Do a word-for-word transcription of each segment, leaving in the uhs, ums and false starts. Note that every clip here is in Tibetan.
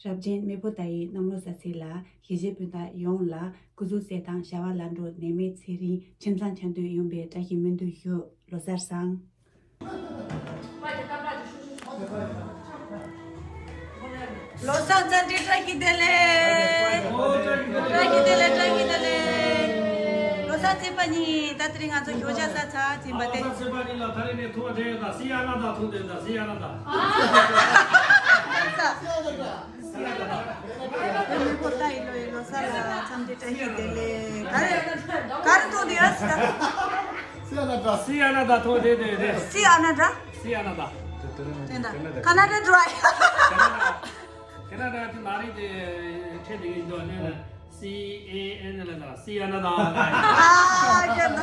རབ་ཆེན་མེས་པོ་ཏཱ་ཡི་གནམ་ལོ་གསར་ཚེས་ལ་གཞིས་བྱེས་སྤུན་ཟླ་ཡོངས་ལ་སྐུ་གཟུགས་གསལ་ཐང་བྱ་བ་ལམ་འགྲོ་ནད་མེད་ཚེ་རིང་ཁྱིམ་ཚང་འཆམ་མཐུན་ཡོང་བའི་བཀྲ་ཤིས་སྨོན་འདུན་ཞུ། ལོ་གསར་བཟང་། ལོ་གསར་བཀྲ་ཤིས་བདེ་ལེགས། བཀྲ་ཤིས་བདེ་ལེགས། བཀྲ་ཤིས་བདེ་ལེགས། ལོ་གསར་ཚེས་པ་གཉིས། ད་དེ་རིང་ང་ཚོ་ཞོགས་ཇ་ཟ་ཚར་ཟིན་པ་དེ། ལོ་གསར་ཚེས་པ་གཉིས་ལ་ད་རེས་ནས་ཐུག་འཕྲད་ཡོད་ད། སི་ཨ་ན་ད་ཐུག་འདོད་ད། སི་ཨ་ན་ད། སི་ཨ་ན་ད། མེས་པོ་ཏཱ་ཡི་ལོ་ཡི་ལོ་གསར་ལ་འཚམས་འདྲི་བཀྲ་ཤིས་བདེ་ལེགས། ག་རེ་ག་རེ་ཐུག་འདོད་ཡོད་ཟེར་ད། སི་ཨ་ན་ད། སི་ཨ་ན་ད་ཐུག་འདོད་འདོད་རེད། སི་ཨ་ན་ད། སི་ཨ་ན་ད། དེ་ད་ཁ་ན་ཌ་འགྲོ་ཨ། ཁ་ན་ཌ་དེ་ལ་རེད་དེ་ཁྲེ་དེ་ཡིན་དོ་ནས། སི་ཨེ་ཨེན་ལ་ད་སི་ཨ་ན་ད། ཨ་ཀྱ་ན།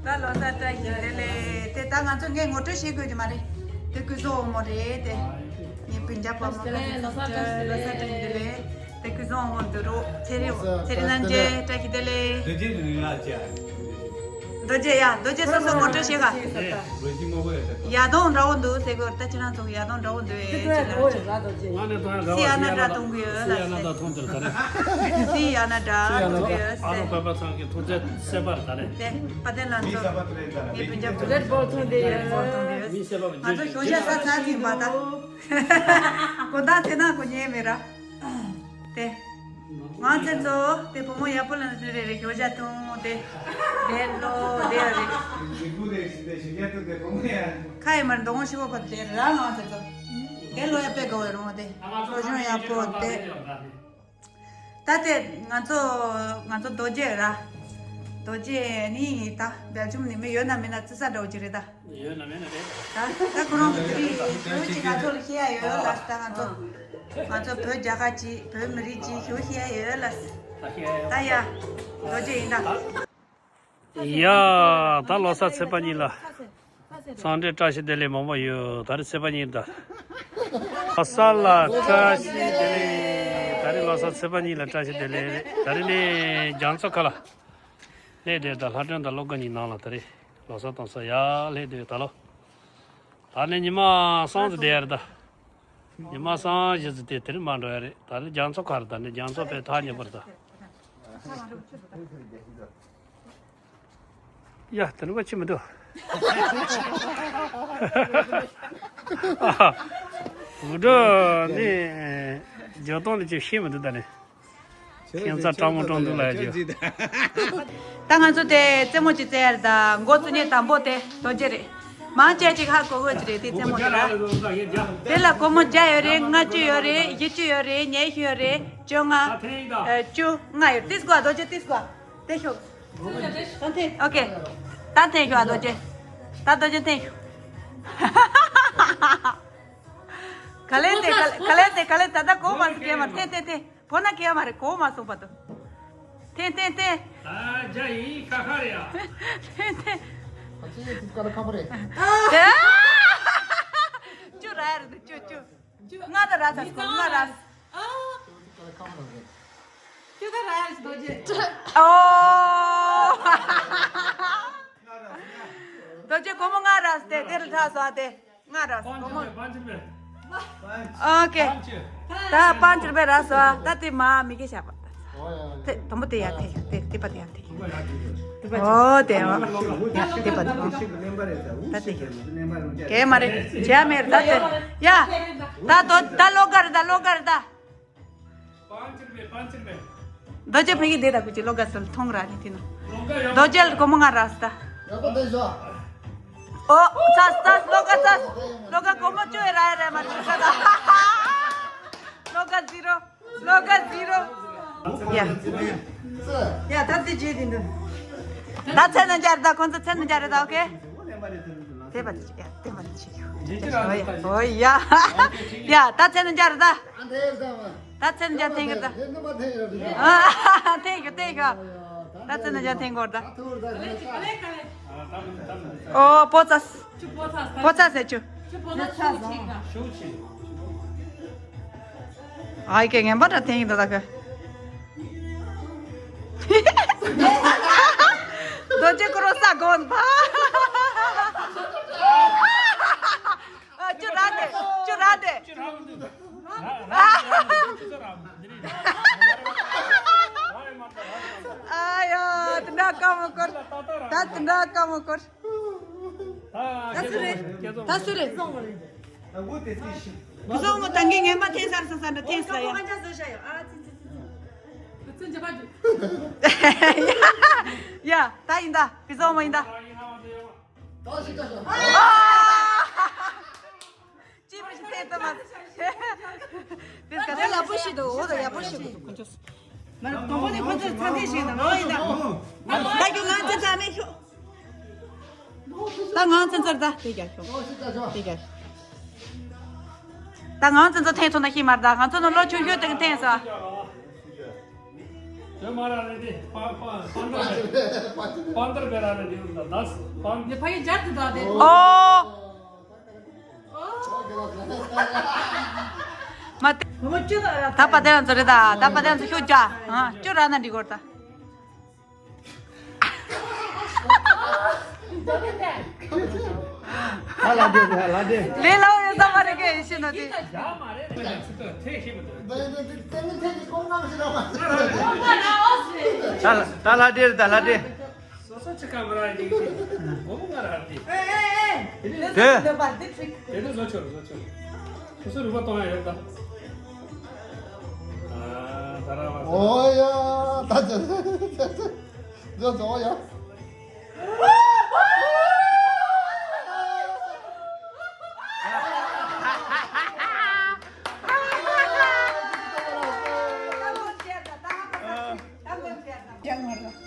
ད་ལོ་གསར་བཀྲ་ཤིས་བདེ་ལེགས། དེ་ད་ང་ཚོ་ངས་ངོ་སྤྲོད་བྱེད་དགོས་ཀྱི་མ་རེད། དེ་སྐུ་གཟུགས་འོ་མོ་རེད་དེ། ངའི་སྤུན་ཀྱག་པ་མོ་ལོ་གསར་བཀྲ་ཤིས་བདེ་ལེགས། དེ་སྐུ་གཟུགས་འོ་མོ་འདུག་རོགས། ཚེ་རིང་ཚེ་རིང་རྣམ་རྒྱལ་བཀྲ་ཤིས་བདེ་ལེགས། རྡོ་རྗེ་རིང་ལ་ཅི། རྡོ་རྗེ་ཡ། རྡོ་རྗེ་སོ་སོ་ངོ་སྤྲོད་བྱེད་ག། རྡོ་རྗེ་མ་གོ་ཡ་ད། ཡ་དོང་འདྲ་བོ་འདུག་ཟེར་གོ། ད་ཁྱེད་རང་ཚོ་གི་ཡ་དོང་འདྲ་བོ་འདུག་ཨེ་ཅི་ལ་ཅི། སི་ཨ་ན་འདྲ་གཏོང་གི་ཡོད་ལ་སི་ཨ་ན་འདྲ་གཏོང་དེར་ད་རེད། སི་ཨ་ན་འདྲ་གཏོང་གི་ཡོད་ཨ་རོ་ཟེར། པ་པ་ཚང་གི་ཐུགས་རྗེ་སེ་པར་ད་རེད། དེ་པ་དེ་ལ་ཚོ་ངའི་སྤུན་ཀྱག་ཚོ་རེད་བོ་ཐུང་དེ་ཡོད། རེད་བོ་ཐུང་དེ་ཡོད། མི་སེ་པ་མི་ང་ཚོ་ཞོགས་ཇ་ཟ་ཚར་ཟིན་པ་ད། གོ་ད་དེ་ན་གོ་ཉེ་མེད་ར། དེ། ང་ཚོ་ཚོ་དེ་བུ་མོ་ཡག་པོ་ལ་ནི་རེ་རེ་ཞོགས་ཇ་འཐུང་དེ། དེ་ལོ་དེ་རེ། ཞིག་པོ་རེ་ཞིག་དེ་ཞིག་ཡ་ཏུ་དེ་བུ་མོ་ཡ། ཁ་ཡི་མར་འདོང་ཞིག་པོ་ཁོ་དེ་ར་ང་ཚོ་ཚོ། དེ་ལོ་ཡ་པེ་གོ་བའི་རོང་དེ། ལོ་གཞོན་ཡག་པོ་དེ། ད་དེ་ང་ཚོ་ང་ཚོ་རྡོ་རྗེ་ར། རྡོ་རྗེ་ནི་ད་བེལ་ཇམ་ནི་མི་ཡོད་ན་མེད་ན་རྩི་ས་འདྲ་བོ་ཅིག་རེད་ད། ཡོད་ན་མེད་ན་རེད། ད་ད་ཁོ་རང་གི་དེ་རིང་བོད་ཀྱི་ང་ཚོ་ལ་ཤེས་ཡ་ཡོད་ལ་ད་ང་ཚོ་ང་ཚོ་བོད་རྒྱ་གར་གྱི་བོད་མི་རིགས་ཀྱི་ཞུ་ཤེས་ཡ་ཡོད་ལ། ད་ཤེས་ཡ་ཡོད། ད་ཡ་རྡོ་རྗེ་ཡིན་ད། ཡ་ད་ལོ་གསར་ཚེས་པ་གཉིས་ལ་འཚམས་འདྲི་བཀྲ་ཤིས་བདེ་ལེགས་མང་པོ་ཡོད། ད་རེས་ཚེས་པ་གཉིས་ད། ལོ་གསར་ལ་བཀྲ་ཤིས་བདེ་ལེགས། ད་རེས་ལོ་གསར་ཚེས་པ་གཉིས་ལ་བཀྲ་ཤིས་བདེ་ལེགས་རེད། ད་རེས་ནས་རྒྱ་མཚོ་ཁ་ལ། སླེབས་བསྡད་ད་ལྷ་སྒྲོན་དང་བློ་དགའ་གཉིས་ནང་ལ་ད་རེས་ལོ་གསར་གཏོང་ས་ཡར་སླེབས་བསྡད་ད་ལོ། ད་ནི་ཉི་མ་གསུམ་ཙམ་བསྡད་ཡ་རེད་ད། ཉི་མ་གསུམ་བཞི་ཙམ་བསྡད་དེ་ནི་མར་འགྲོ་ཡ་རེད། ད་ནི་རྒྱ་མཚོ་ཁར་ད་ནི་རྒྱ་མཚོ་དཔེ་ཐག་ཉེ་པོ་རེད་ད། ཡ་དེ་ནི་པ་ཆི་མི་འདུག་འུ་འགྲོ་ནི་རྒྱ་སྟོང་ལ་ཅིག་ཤེས་མི་འདུག་ད་ནི། ཁྱིམ་ཚང་སྤྲང་མོ་སྤྲང་འདུག་ལ་ཡ་ཅིག་ད་ང་ཚོ་དེ་རྩེད་མོ་ཅིག་རྩེ་ཡ་རེད་ད། འགོ་བཙུགས་ནས་དང་པོ་དེ་རྡོ་རྗེ་རེད། མང་ཆེ་ཅིག་ཧ་གོ་གི་རེད་དེ་རྩེད་མོ་དེ་ལ། དེ་ལ་སྒོར་མོ་བརྒྱ་ཡོད་རེད། ལྔ་བཅུ་ཡོད་རེད། བཞི་བཅུ་ཡོད་རེད། ཉི་ཤུ་ཡོད་རེད། བཅོ་ལྔ། ཨ་བཅོ་ལྔ་ཡོད། ཏིས་གོ་རྡོ་རྗེ་ཏིས་གོ་དེ་ཤོག་ད་འཐེན། ཨོ་ཀེ། ད་འཐེན་ཤོག་ཨ་རྡོ་རྗེ། ད་རྡོ་རྗེ་འཐེན་ཤོག་ག་ལེ་དེ་ག་ལེ་དེ་ག་ལེ་ད་ད་གོ་མ་སི་ཀེ་མ་འཐེན་འཐེན་འཐེན། བོ་ན་ཀེ་མ་རེ་གོ་མ་སོང་པ་དོ། འཐེན་འཐེན་འཐེན། ཨ་ཇ་ཡིན་ཁ་ཁ་རེ་ཡ། འཐེན་འཐེན། ཨ་ཅེ་ཡེ་ཏིས་ཀ་ལ་ཁ་པ་རེ། ཅུ་ར་ཡ་རེ་དུ་ཅུ་ཅུ། ཅུ་ང་ད་ར་ས་སྐོ་ང་ར། ཅུ་ད་ར་ཡ་རེ་རྡོ་རྗེ། ཨོ། རྡོ་རྗེ་སྒོར་མོ་ལྔ་རག་སྟེ་དེ་ལ་ཐག་སོ་ཨ་དེ་ལྔ་རག་སོ་སྒོར་མོ། ཨོ་ཀེ། ད་པན་ཅི་རུ་པེ་རག་སོ་ཨ། ད་དེ་མ་མི་གེ་བྱ་བ། དེ་དུམ་བུ་དེ་ཡར་ཐེ་ཡ་དེ་དེ་པ་དེ་ཡར་ཐེ་ཡ། ཨོ་དེ་ཨ། ཡ་དེ་པ་དེ། ད་དེ་གེ་མ་རེད་བྱས་མེད་ད་དེ། ཡ། ད་དོ་ད་ལོ་ག་རེད་ད་ལོ་ག་རེད་ད། རྡོ་རྗེ་ཕ་གི་དེ་དག་གུ་ཅི་ལོ་ག་སོལ་ཐོང་ར་ནི་ཐི་ནོ། རྡོ་རྗེ་ལ་སྒོར་མོ་ལྔ་རག་སྟ། ཡག་པོ་བསྡད་ཤོག་ཨོ་ཚ་ཚ་ལོ་ག་ཚ། ལོ་ག་སྒོར་མོ་བཅུ་ཡི་ར་ཡ་ར་མ་ཐུག་ས་ད། ལོ་ག་ཟི་རོ། ལོ་ག་ཟི་རོ། ཡ། ཡ་ད་དེ་བརྗེད་དེ་འདུག་ད་ཚེ་ན་འཇར་ད་ཁོང་ཚོ་ཚེ་ན་འཇར་ད་ཨོ་ཀེ། དེ་པ་དེ་ཅིག་ཡ་དེ་པ་དེ་ཅིག་ཡ། ཨོ་ཡ། ཡ་ད་ཚེ་ན་འཇར་ད། ད་ཚེ་ན་འཇར་ཐེང་གི་ད། ཐེང་གི་ཐེང་གི་ད་ཚེ་ན་འཇར་ཐེང་གོ་ད། ཨོ་པོ་ཙ། པོ་ཙ་ཟེར་ཆུ། ཨའི་ཀེ་ངན་པ་འདྲ་ཐེང་གི་ད་ད་ག་རྡོ་རྗེ་ཀུ་རོ་ས་གོན་པ། ཨ་ཅུ་ར་དེ་ཅུ་ར་དེ། ཨ་ཡ། དེ་འདྲ་དཀའ་མོ་སྐོར། ད་དེ་འདྲ་དཀའ་མོ་སྐོར། ད་སུ་རེད། ད་སུ་རེད། བུ་བཟང་མོ་ད་གིན་ངན་པ་འཐེན་ས་རེད་ས་ས་འདྲ་འཐེན་ས་ཡ། ཡ། ད་ཡིན་ད། བུ་བཟང་མོ་ཡིན་ད། ཅི་མི་ཤེས་ཐེ་ཐོ་མ། དེ་ཡག་པོ་ཞིག་འདུག་འོ་ད་ཡག་པོ་ཞིག་འདུག་ཁོ་ཚོ། མ་རེད། དང་པོ་ནས་ཁོ་ཚོས་ཚ་ཐེ་ཞིག་དང་ང་ཡིན་ད། ད་ཁྱོད་ང་ཚོ་ཚ་མེད་ཤོག་ད་ང་ཚོ་ཚོར་ད་དེ་རྒྱག་ཤོག་དེ་རྒྱག་ད་ང་ཚོ་ཚོ་ཐེ་ཐོ་ན་ཤི་མར་ད་ང་ཚོ་ནང་ལོ་ཆུང་ཤོས་དེ་གི་ཐེ་ས། དེ་མ་ར་རེད་དེ། པ་པ་པ་འདར་པ་འདར་བེ་ར་རེད་དེ། ད་ད་པ་འདར། ཕ་གི་ཇར་དུ་ད་དེ། ཨོ། མ་ཏི། ད་པ་དེ་རང་ཚོ་རེད་ད། ད་པ་དེ་རང་ཚོ་ཤུགས་རྒྱག་ཨ་ཅོ་ར་ན་འདི་གོར་ད། ལེ་ལ་ཡོད་ས་མ་རེད་གེ་ཤི་ནོ་དེ། ད་ལ་དེ་རེད་ད་ལ་དེ། སོ་སོ་ཅི་ཀ་མ་ར་ཡིན་གྱི། སྒོར་མོ་ང་ར་ཧར་ཏི། ཨེ་ཨེ་ཨེ། དེ་དེ་བཟོ་ཆོག་བཟོ་ཆོག་སོ་སོ་རུ་བ་གཏོང་ཡ་ཡོད་ད། ཨ་ད་ར་བ། ཨོ་ཡ། ད་ཅི་ཅི་ཅི་ཅི་བཟོ་ཡ།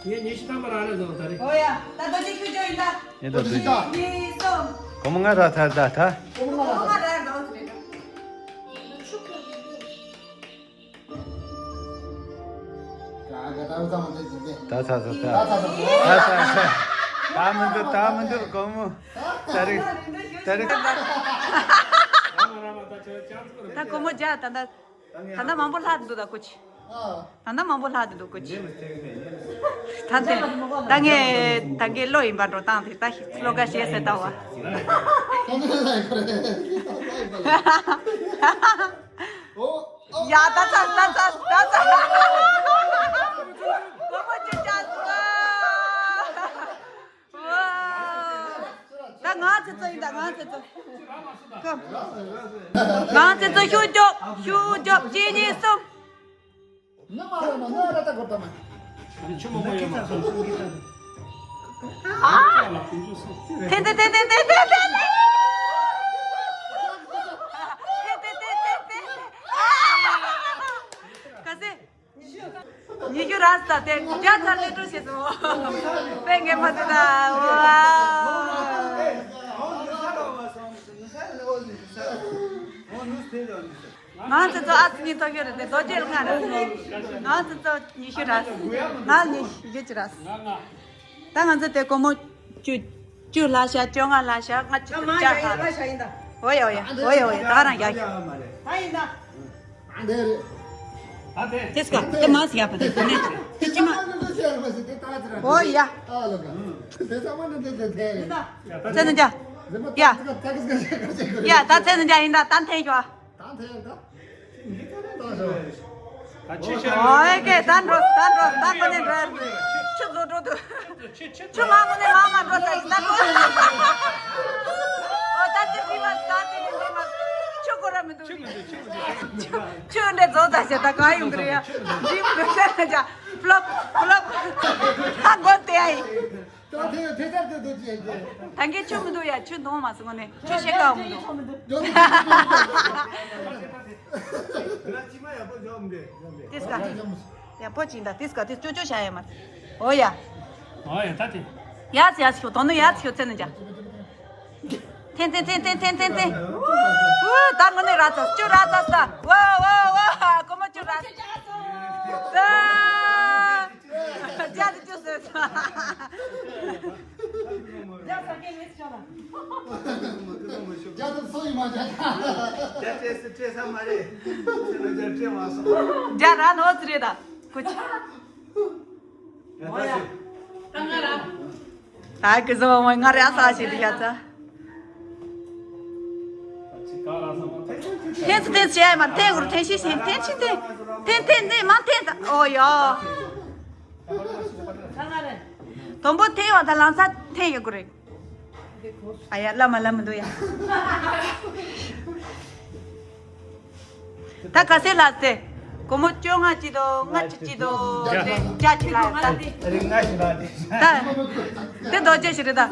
ངས་ཉི་ཤུ་ཐམ་པ་རང་ལས་བཟོ་ད་རེད། ཨོ་ཡ། ད་ད་ཅི་ཁྱོད་ཅོ་ཡིན་ད། ཡིན་ད་དུ་ཡིན། གཉིས་གསུམ། སྒོར་མོ་ང་ར་ཐར་ད་ད། སྒོར་མོ་ང་ར་ཟླ་བ་ཚོ་རེད་ད། ད་ད་ད་ད། ད་ད་ད། ད་མི་འདུག་ད་མི་འདུག་སྒོར་མོ། ད་རེད། ད་རེད། ད་སྒོར་མོ་རྒྱག་ད་ད། ད་ལྟ་མང་པོ་ལྷག་འདུག་ད་ཀོ་ཆི། ད་ལྟ་མང་པོ་ལྷག་འདུག་ཀོ་ཆི། ད་དེ་ད་ངས་ད་ངས་བློ་ཡིན་པ་འགྲོ་སྟངས་དེ་ད་བློ་དགའ་བྱས་ཟེར་ལྟ་བ། ཡ་ད་ཚ་ད་ཚ་ད་ཚ། སྒོར་མོ་ཅི་བྱ་སོང་། ད་ང་ཚེ་ཚོ་ཡིན་ད་ང་ཚེ་ཚོ། ང་ཚེ་ཚོ་ཤུགས་རྒྱོབ་ཤུགས་རྒྱོབ་གཅིག་གཉིས་གསུམ། ནི་མ་རེད་མ་ནི་ར་ད་གོ་ད་མ། ཆུ་མོ་མ་ཡོད་མ། ཐེ་ཐེ་ཐེ་ཐེ། ག་ཚད། ཉི་ཤུ་ར་ས་དེ་བརྒྱ་ཚར་ལས་སྤྲོ་བྱེད་སོང་། དཔེ་ངན་པ་དེ་ད། ང་ཚོ་ཚོ་ཨ་སི་ཉི་ཐོ་ཤོར་རེད་དེ་རྡོ་རྗེ་ལྔ་རེད། ང་ཚོ་ཚོ་ཉི་ཤུ་ར་ས། ང་ཉི་ཤུ་ར་ས། ད་ང་ཚོ་དེ་སྒོར་མོ་བཅུ་བཅུ་ལྷག་ཤག་བཅོ་ལྔ་ལྷག་ཤག་ང་ཆུ་ང་ཡ་ཡིན་ང་ཤ་ཡིན་ད། འོ་ཡ་འོ་ཡ་འོ་ཡ་འོ་ཡ་ད་རང་ཡ་ཤག་ད་ཡིན་ད། ཨ་འདི་རེད། ཨ་དེ། དེ་སྐ་དེ་མ་སི་ཡ་པ་དེ་དེ་ནས་དེ་ཅི་མ། འོ་ཡ། ཨ་ལ་ག་དེ་ཚང་མ་ནི་དེ་དེ་དེ་རེད། ཚེ་ནི་འཇའ། ཡ། ཡ་ད་ཚེ་ནི་འཇའ་ཡིན་ད་ད་འཐེན་ཤོག་ད་འཐེན་ད། ད་ཅི་བྱ། ཨོ་ཨེ་ཀེ་ད་འགྲོ་ད་འགྲོ་ད་ཁོ་ནས་འགྲོ། ཆུ་བཟོ་འགྲོ་དུ། ཆུ་མ་ཁོ་ནས་མ་མ་འགྲོ་ད་ད་འགྲོ། ཨོ་ད་ཅི་བྱི་མ་ད་ཅི་བྱི་མ། ཆུ་ཁོ་ར་མི་འདུག་ཆུ་འདྲེ་བཟོ་ད་ཞེ་ད་ག་ཡོང་གི་རེད་ཡ། འདི་མི་འདུག་ཟེར་ན་ཅག་ཕློབ་ཕློབ། ད་མགོ་དེ་ཨ་ཡིན། ད་དེ་དེ་ལྟར་དུ་འདུག་ཅེས་ཀྱི། ད་གིན་ཆུ་མི་འདུག་ཡ། ཆུ་འདོང་མ་སོང་ནས་ཆུ་ཤེལ་ཀ་མི་འདུག་ད་ཅི་མ་ཡག་པོ་འཇོག་མི་འདུག་ཡག་པོ་འཇོག་མི་འདུག་ཏིས་ཀ་ཡག་པོ་ཅིག་ད་ཏིས་ཀ་ཏིས་ཅོ་ཅོ་བྱ་ཡ་མ། ཨོ་ཡ། ཨོ་ཡ་ད་དེ། ཡ་ཚི་ཡ་ཚི་ཤོ་དོ་ནུ་ཡ་ཚི་ཤོ་ཚེ་ནུ་ཇ། ཐེན་ཐེན་ཐེན་ཐེན་ཐེན་ཐེན། ཨུ་ད་ངོ་ནས་ར་ཚ་ཅོ་ར་ཚ་ས། ཝ་ཝ་ཝ་ཀོ་མོ་ཅོ་ར་ཚ། ཇ་དེ་ཅོ་སོ་ས། ཇ་ས་ཀེ་མེད་ཆོ་ལ། ཇ་དེ་སོ་ཡི་མ་ཇ། ཇ་ཅེ་སི་ཅེ་ས་མ་རེད། ཅེ་ན་ཇ་ཅེ་མ་སོ། ཇ་ར་ནོ་ཙི་རེད་ད། ཀུ་ཅི། ད་ང་ར། ད་ཀི་ཟོ་མ་ང་ར་ས་ཞེ་དི་ཡ་ཚ། ཅི་ག་ར་ས་མ་ཐེ་ཐེ་ཐེ་ འཐེན་སུ་འཐེན་སུ་བྱས་མ་འཐེན་དགོས་རུ་འཐེན་ཤི་ཤི་འཐེན་ཤི་འཐེན་འཐེན་འཐེན་འཐེན་མ་འཐེན་ད་ཨོ་ཡོ། དོམ་པོ་འཐེན་བ་ད་ལང་ཚ་འཐེན་ཡོད་དགོས་རེད། ཨ་ཡ་བླ་མ་བླ་མ་འདུག་ཡ། ད་ག་སེ་ལ་སེ། སྒོར་མོ་བཅོ་ལྔ་ཅི་དོ་ལྔ་ཅི་ཅི་དོ་བརྒྱ་ཅི་ལ་ད། རིག་ལྔ་ཞིག་ལ་དེ། ད་དེ་རྡོ་རྗེ་ཞིག་རེད་ད།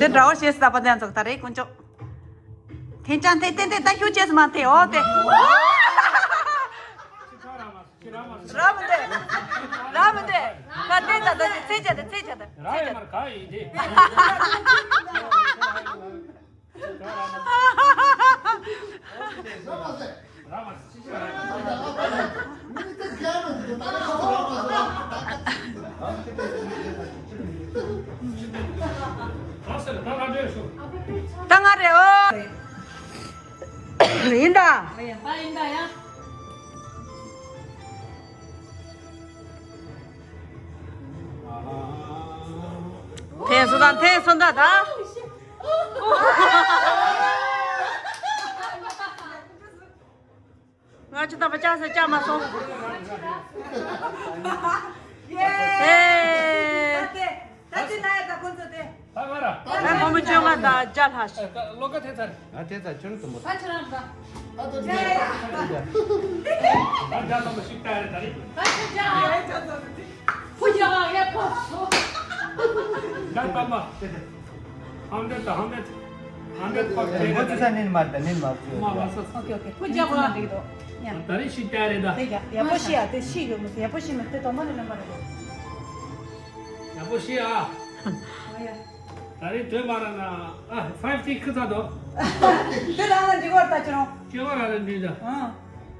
དེ་འདྲ་བོ་ཞེས་ས་པ་དན་ཚོགས་ད་རེད་དཀོན་མཆོག་ཐེན་ཅང་ཐེ་ཐེ་ཐེ་ད་ཤུ་ཅེས་མ་ཐེ་ཨོ་ཐེ། ར་མི་འདེ། ར་མི་འདེ། ད་ཐེ་ད་ད་ཚེ་ཆ་ད་ཚེ་ཆ་ད་ཚེ་ཆ་ད། ད་ང་རེད་ཨོ། ཡིན་ད། ཡིན་ད་ཡ། ཐེན་སོ་དང་ཐེན་སོ་ད་ད། ང་ཅི་ད་པ་ཅག་ས་ཅག་མ་སོང་། ཨེ། ད་ཅི་ན་ཡ་ད་ཁོང་ཚོ་དེ། ད་ང་ར། ང་སྒོར་མོ་བཅོ་ལྔ་དང་བརྒྱ་ལྷག་ཞིག་ལོ་ཀ་ཐེ་ཚར། ང་ཐེ་ཚར་ཁྱོད་དུ་མོ། ད་ཁྱོད་རང་ད། ད་ད་ད་ད་ད་ད་ལོ་ཞིག་ད་རེད་ད་རེད། ད་ཁྱོད་ཅག་ཡ་ཅག་ཚོ་དེ། ཕུ་ཅག་ཡ་ཕོ། ད་ད་མ། ཧམ་ད་ད་ཧམ་ད། ཧམ་ད་ཕོ་དེ་མོ་ཅི་ས་ནིན་མ་ད་ནིན་མ་ཚུ། མ་མ་ས། ཨོ་ཀེ་ཨོ་ཀེ། ཕུ་ཅག་ཡ་འགྲིག་འདུག་ཡ། ད་རེད་ཞིག་ད་རེད་ད། དེ་ཡ་ཡ་ཕོ་ཤི་ཡ་དེ་ཤི་ཡོད་མི་སྲིད་ཡ་ཕོ་ཤི་མི་དེ་དོ་མ་ནི་ལེན་པ་རེད། ཡ་ཕོ་ཤི་ཡ། ཨོ་ཡ། ད་རེས་དོན་མ་ར་ན་ཨ་ཕའིབ་ཏི་ཁི་ཚ་དོ། དེ་རང་ལ་འགྲིག་བར་ལྟ་ཅི་རུང་། ཅི་བ་ར་ལ་འགྲིག་ད། ཨང་།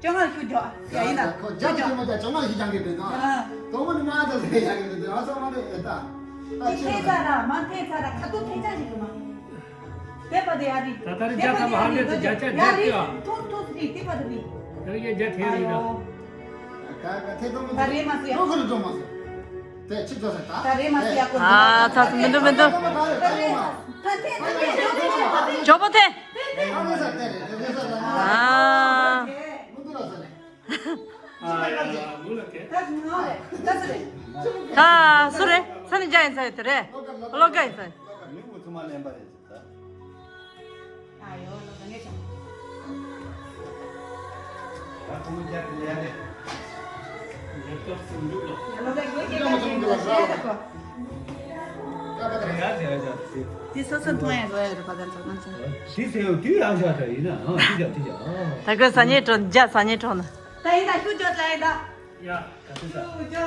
ཅོ་ང་ཤུ་ཇོ་ཡ་ཡིན་ན། ཁོ་ཇ་ཅི་མོ་ཇ་ཅོ་ང་ཤི་ཅང་གི་དེ་དང་། ཨང་། དོ་མོ་ནི་མ་ད་ཟེ་ཡ་གི་དེ་དང་ཨ་ས་མ་རེ་ཨེ་ད། ད་ཅི་ཅི་ཐེ་ཚ་ར་མ་ཐེ་ཚ་ར་ཁ་ཏུ་ཐེ་ཚ་ཞིག་གི་མ། དེ་པ་དེ་ཡ་རི། ད་ད་རི་ཇ་ད་མ་ཧ་ལེ་ད་ཇ་ཅ་ཇ་ཡ་རི་ཏི་ཨ། ཐུ་ཐུ་རི་དེ་པ་དེ་རི། ད་རི་ཇ་ཐེ་རི་ད། ད་རེ་མ་སི་ཡ། ཁོ་ཁོ་རུ་འགྲོ་མ་སོང་། དེ་ཆི་ཚོ་ཟེར་ད། ད་རེ་མ་སི་ཡ་ཁོ། ཨ་ཚ་མི་འདུག་མི་འདུག་ཇོ་པོ་ཐེ། ཨ། ད་སུ་རེད་ས་ནི་ཇ་ཡིན་ས་ཡོད་དེ་རེད། ལོ་ག་ཡིན་ས་ཡོད། དེ་སོ་སོ་མཐོང་ཡ་རོ་ཡ་རོ་པ་དང་ཚོ་ང་ཚོ། དེ་ཟེར་ཡོད་དུས་ཡག་ཤག་ཤག་ཡིན་ན་ཨ་དེ་ཡག་དེ་ཡག་ད་ཁོས་ས་ཉེ་གྲོང་རྒྱ་ས་ཉེ་གྲོང་ན། ད་ཡིན་ད་ཤུ་ཅོ་ལ་ཡིན་ད། ཡ། ཤུ་ཅོ་ཤུ་ཅོ།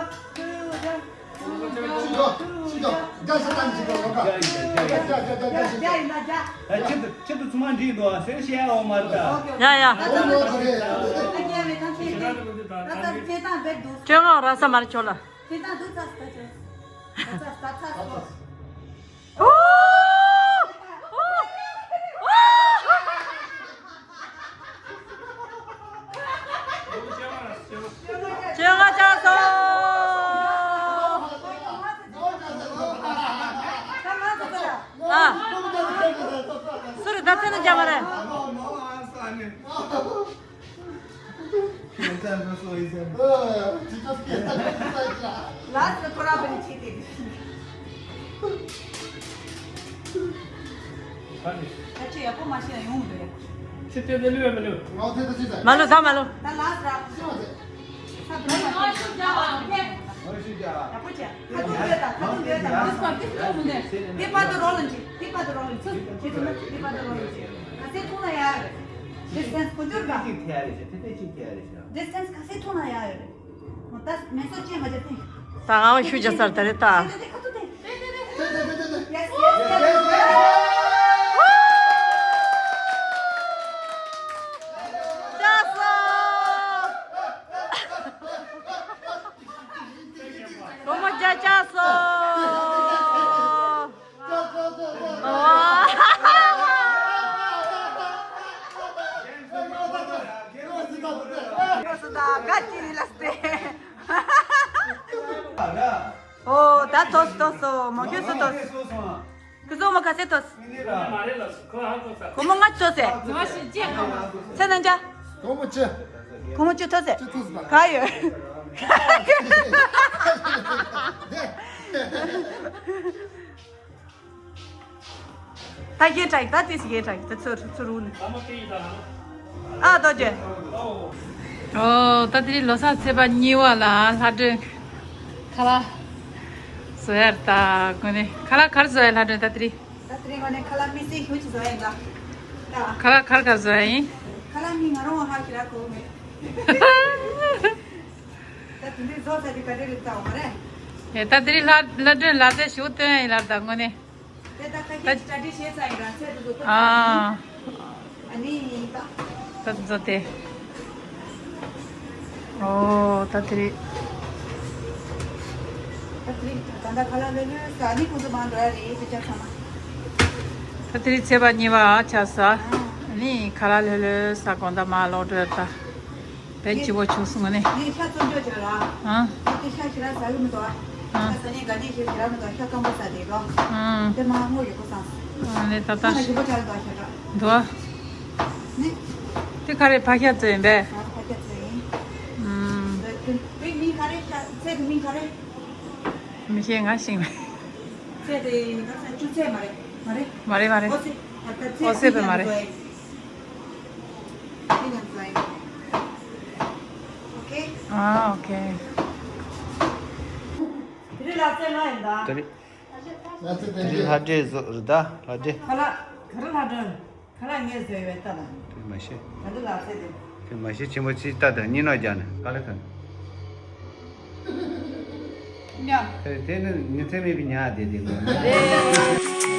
ཤུ་ཅོ་ཤུ་ཅོ། རྒྱ་ས་དང་ཞིག་གོ་ལོ་ཀ། རྒྱ་རྒྱ་རྒྱ་རྒྱ་ཞིག་རྒྱ་ཡིན་ད་རྒྱ། ད་ཁྱེད་དུ་ཁྱེད་དུ་ཚུར་མ་འགྲིག་འདུག་ཨ་ཟེར་བཤད་ཡ་འོ་མ་རེད་ད། ཡ་ཡ། ཨོ་ལོ་ད་རེད། ད་ཁྱེད་མེད་ད་ཁྱེད་དེ། ད་ད་ཁྱེད་ད་བེད་འདུག་ཁྱོད་ང་ར་ས་མ་རེད་ཁྱོད་ལ། ཁྱེད་ད་འདུག་ཚ་ཚ་ཚ། ཚ་ཚ་ཚ་ཚ། ཨོ། ཨོ། ཨོ། ཁྱོད་ང་ཅག་སོང་། ཨ། སུ་རེད་ད་ཚེ་ན་རྒྱ་མ་རེད། ལགས་སོ་ཁོ་རང་བ་ནི་ཆེ་དེ། ད་ཁྱེད་ཡག་པོ་མ་ཤེས་ན་ཡོང་མི་འདུག་ཡ། ཁྱེད་དེ་ནས་ལུས་མི་ལུས། མ་ལུས་ད་མ་ལུས། ད་ལགས་སོ་ར། ད་ལགས་སོ་ར། ད་ལགས་སོ་ར། ཡག་པོ་བྱས། ཁ་ཐུག་ཡོད་ད་ཁ་ཐུག་ཡོད་ད། དེ་པར་དུ་རོ་ལ་འཇིག་དེ་པར་དུ་རོ་ལ་འཇིག་ཁྱེད་ཚོ་ན་དེ་པར་དུ་རོ་ལ་འཇིག་ག་ཚད་ཐུག་ན་ཡག་རེད། ཌི་སི་ཊེན་སི་གོ་འཇུར་ག་ཌི་སི་ཊེན་སི་ག་ཚད་ཐུག་ན་ཡག་རེད། ད་ང་བ་ཤུ་རྒྱ་སར་ད་རེད་ད། ཨོ། ད་ཐོས་ཐོས་སོ་མོ་ཁྱོད་སུ་ཐོས། ཁུ་ཚོ་མོ་ཁ་སེ་ཐོས། སྒོར་མོ་ལྔ་ཐོས་སེ། ཚེ་ན་འཇའ། སྒོར་མོ་བཅུ། སྒོར་མོ་བཅུ་ཐོས་སེ། ག་ཡོད། ད་ཁྱེད་དྲག་ད་ཏིས་ཁྱེད་དྲག་ད་ཚུར་ཚུར་རུ་ནི། ཨ་ཏོ་ཅེ། ཨོ་ད་དེ་རིང་ལོ་གསར་ཚེས་པ་གཉིས་པ་ལ་ལྷ་སྒྲོན་ཁ་ལག་བཟོ་ཡར་ད་དགོས་ནི། ཁ་ལག་གར་བཟོ་ཡ་ལྷ་སྒྲོན་ད་དེ་རིང་། ད་དེ་རིང་ངོ་ནས་ཁ་ལག་མི་སེ་ཤོད་ཅིག་བཟོ་ཡ་ཡིན་ད། ད། ཁ་ལག་གར་གར་བཟོ་ཡ་ཡིན། ཁ་ལག་མི་ང་རང་ཧ་ཁྱེད་ར་གོ་མེད། ད་དེ་འདྲའི་བཟོ་ས་དེ་ག་འདྲ་རེད་ཙང་མ་རེད། ཨེ་ད་དེ་རིང་ལྷ་ལྷ་སྒྲོན་ལ་རྩེ་ཞུ་སྟོན་ཡིན་ལབ་ད་དངོས་གནས། དེ་ད་ཁ་ཤས་ཀྱི་གྲ་སྒྲིག་བྱས་ཚར་ཡིན་ར་ཚད་དུ་དུ་ཁོ་ཨ། ཨ་ནི་ད། ད་བཟོ་སྟེ། ཨོ་ད་དེ་རིང་། ད་དེ་རིང་གང་ལྟར་ཁ་ལག་ལོས་ལོས་ཟ་ནི་ཁོང་ཚོ་མང་འགྲོ་ཡ་རེད་དེ་ཆ་ཚང་མ། ད་དེ་རིང་ཚེས་པ་གཉིས་པ་ཆགས་ས། ཨ་ནི་ཁ་ལག་ལོས་ལོས་ཟ་དགོང་དག་མ་ལོག་འགྲོ་ཡ་ད། བེད་སྤྱི་བོ་ཆུ་སོང་ནས། ངས་ཤ་བཙོང་འཇོག་བྱས་ལ། ཨ། ཨ་དེ་ཤ་ཞེ་དྲག་ཟ་གི་མི་འདུག་ཨ། ཨ། ཤ་ཟ་ནས་དགའ་ནས་ཞེ་དྲག་མི་འདུག་ཤ་སྐམ་པོ་ཟ་དེ་གོ། ཨ། དེ་མ་སྔོ་ཡོད་པོ་སང་། ཨ་ནས་ད་ལྟ། ང་ཞིམ་པོ་ཆགས་འདུག་ཤ་སྐམ། འདུག་ནི། དེ་ག་རེ་ཕག་ཤ་བཙོས་ཡིན་པས། ཨ་ཕག་ཤ་བཙོས་ཡིན། ཨུམ། དེ་མིང་ག་རེ་ཤ་ཚལ་དེ་མིང་ག་རེ། མི་ཤེས་ང་ཤེས་མེད། ཚལ་དེ་ང་ཚ་ཅུ་ཚལ་མ་རེད་མ་རེད། མ་རེད་མ་རེད། ཨོ་སེ། ཨ་ད་ཚལ་ཨོ་སེ་པས་མ་རེད། ཨ་ཨོ་ཁེ། དེ་རིང་ལ་རྩེ་ལྔ་ཡིན་ད། དེ་རིང་ལ་རྩེ་དེ་རིང་ལྷ་འདྲེ་བཟོ་རེད་ད་ལྷ་འདྲེ། ཁ་ལག་ག་རེ་ལྷ་སྒྲོན། ཁ་ལག་ངས་བཟོས་ཡོད་ད་ལ། དེ་མ་ཤེས། ད་འདི་ལ་རྩེ་དེ། དེ་མ་ཤེས་ཆེན་པོ་ཅིག་ལྟ་དང་སྙིང་ནག་རྒྱག་ནས་དཀའ་ལས་ཁག་ཉ། དེ་དེ་ནི་ཉི་ཚེ་མེད་པའི་ཉ་དེ་དེ་ལ།